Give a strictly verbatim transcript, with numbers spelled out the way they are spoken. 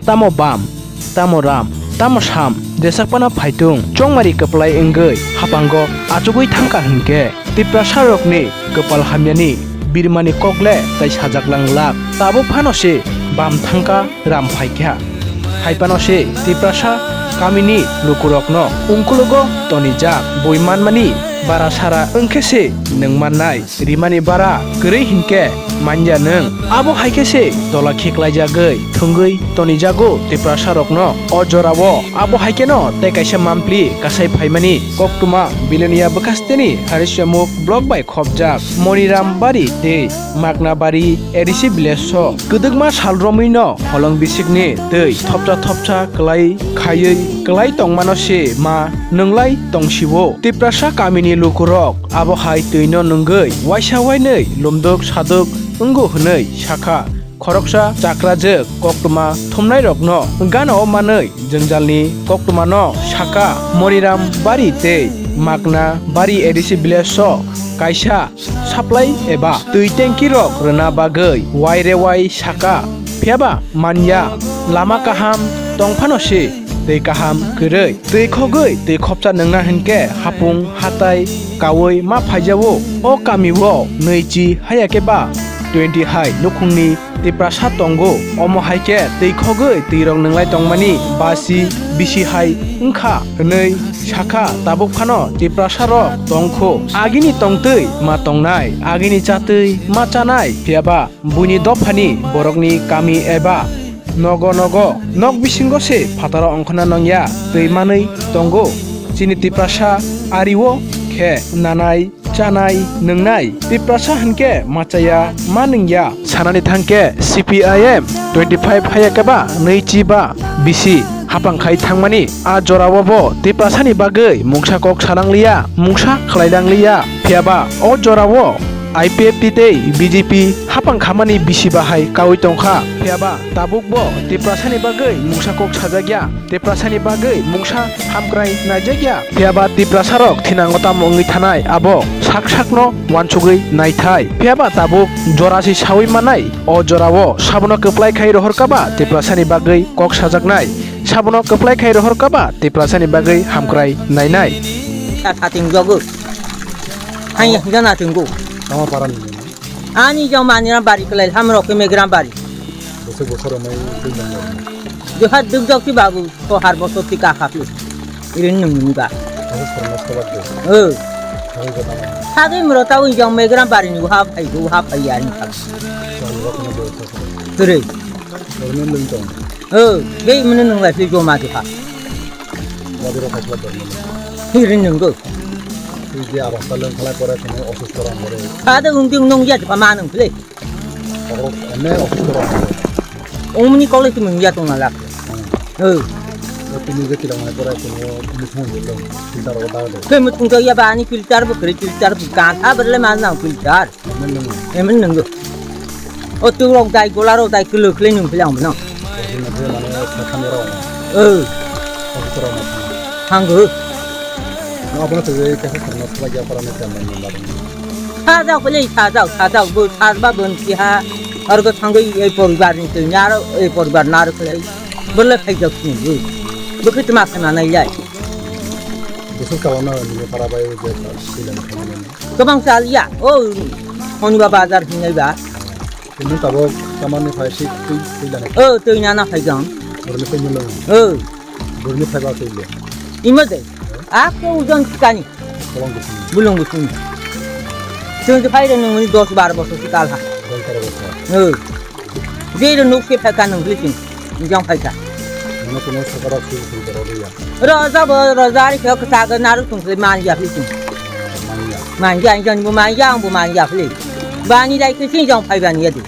tamo bam, tamo ram, tamo sam, jesakphano phaitung, chongmari kwplai wngwi hapango achugwi thangkha hinkhe, Tiprasarokni kwpal hamyani birmani kokle tai sajak lang lak. Tabuk phano se bam thangkha, ram phaikha. Hai phano se Tiprasa kamini lukurokno ungkulugo tonijak, bui manmani bara sara wngkhe se nwng mannai. Rimani bara kwrwi hinkhe manya nwng. Abo hai khe se tola khiklaijagwi thwngwi tonijago Tiprasarokno o jorao. Abo hai kheno tei kaisa mampli kasai phaimani koktwma Bilonia bwkhasteni Hariswamukh block bai khopjak Moniram Bari tei Makna Bari A D C village-o kwdwkma sal romwino holong bisikni twi thopsa thopsa kwlai khaiwi kwlai tongmano se ma nwnglai tongsio. Tiprasa kamini lukurok abo hai twino nungwi waisa wainwi lumduk saduk wngo hwnwi sakha. Khoroksa chakrajwk koktwma thumnairokno gana-o manwi jwngjalni koktwmano sakha, Moniram Bari tei Makna Bari A D C village-o kaisa supply eba twi tanki rok rwna bagwi wairewai sakha, phiyaba manya lama kaham tongphano se twi kaham kwrwi. Twi khogwi twi khopsa nwngna hinkhe hapung hatai kaui ma phaijao. O kamio nwichi haya khe ba twenty hai nukhungni Tiprasa tongo. Omo hai khe twi khogwi twi rok nwnglai tongmani basi bisi hai wngkha hwnwi sakha. Tabuk phano Tiprasa rok tongkho, agini tongtwi ma tongnai, agini chatwi ma chanai, phiyaba buini dophani borokni kami eba nogo nogo nok bisingo se phataro ongkhorna nangya twi manwi tongo. Chini Tiprasa ario khe nanai chanai nwngnai. Tiprasa hinkhe machaya ma nungya. Sanani thangkhe C P I M twenty five haya khe ba nwichi ba bisi hapang khai thangmani. A jorao bo Tiprasani bagwi mungsa kok salangliya, mungsa khlailangliya. Phiyaba o jorao I P F T tei B J P hapang khamani bisi bahai kaui tongkha. Phiyaba tabukbo Tiprasani bagwi mungsa kok sajakya, Tiprasani bagwi mungsa hamkrai naijakya. Phiyaba Tiprasarok thinango tamo wngwi thanai abo sak sakno uansugwi naithai. Phiyaba tabuk jorasi saui manai, o jorao sabono kwplai khai rohorkaba Tiprasani bagwi kok sajaknai. Sabono kwplai khai rohorkaba Tiprasani bagwi hamkrai nainai. Sa sating jogo. Hai jana tinggo. Tama parani. Ani jong mani ram bari kelai ham rok ke megram bari. Bosok bosok romai twi nang. Joha duk jok ti babu to har bosok ti ka khap. Irin nung ni ba. Bosok sono sobat de. Eh. Hai jana. Sagi mro tau jong megram bari ni ha phai go ha phai ya ni khap. Soal rok ni bosok. Tere. Ormen lung tong. Eh, be mene nung lai phi jo ma ti kha. Wadi rok khap dor. Irin nung go. Twi je abasta lwng khlai pore chwngno osusto rang gore. Sade wngdi nung ya pa manung phle. Oro ene osusto rang gore. Omni kole ti mung ya tong la. Hmm. Ho. O tini je tilang nai pore chwngno muthung je tong. Filter ro da de. Ke muthung to ya ba ani filter bo kre filter bo kan ha berle man nang filter. Emon nung. Emon nung. O tu rok dai gola rok dai kle kle nung phle ang no. Bini je mane sa khamya rok. Eh. Osusto rang. Hanggo. No, abono twi kaisa khorokno swlaiya, parani chambai ni bagwi. Sajak bole sajak, sajak bo sajba bon kiha. Argo thangwi ei poribar ni twi naro, ei poribar naro khlai. Bole khaijak sini. Bukit ma khana nai lai. Bwswk kala no nini para bai je silang khamani. Kwbang chaliya. O Honiba bazar hinai ba. Tini tabok tamani phai si twi, twi lani. O twi nana phai jang. Borni twi nilong. O. Borni phai ba twi le. Imo de. Ako ujon sikani. Kolong gusini. Bulong gusini. Twi phai de nungni dos bar bosor si kalha. Dos bar bosor. O. Jero nuk se phai ka nung glisin. Jang phai ka. Mane kono sakara si si boro ya. Roja bo roja ri khe kwchak naru sung se man ya glisin. Man ya. Man ya, jang bo man ya, ang bo man ya phli. Bani dai ke sin jang phai bani ya di.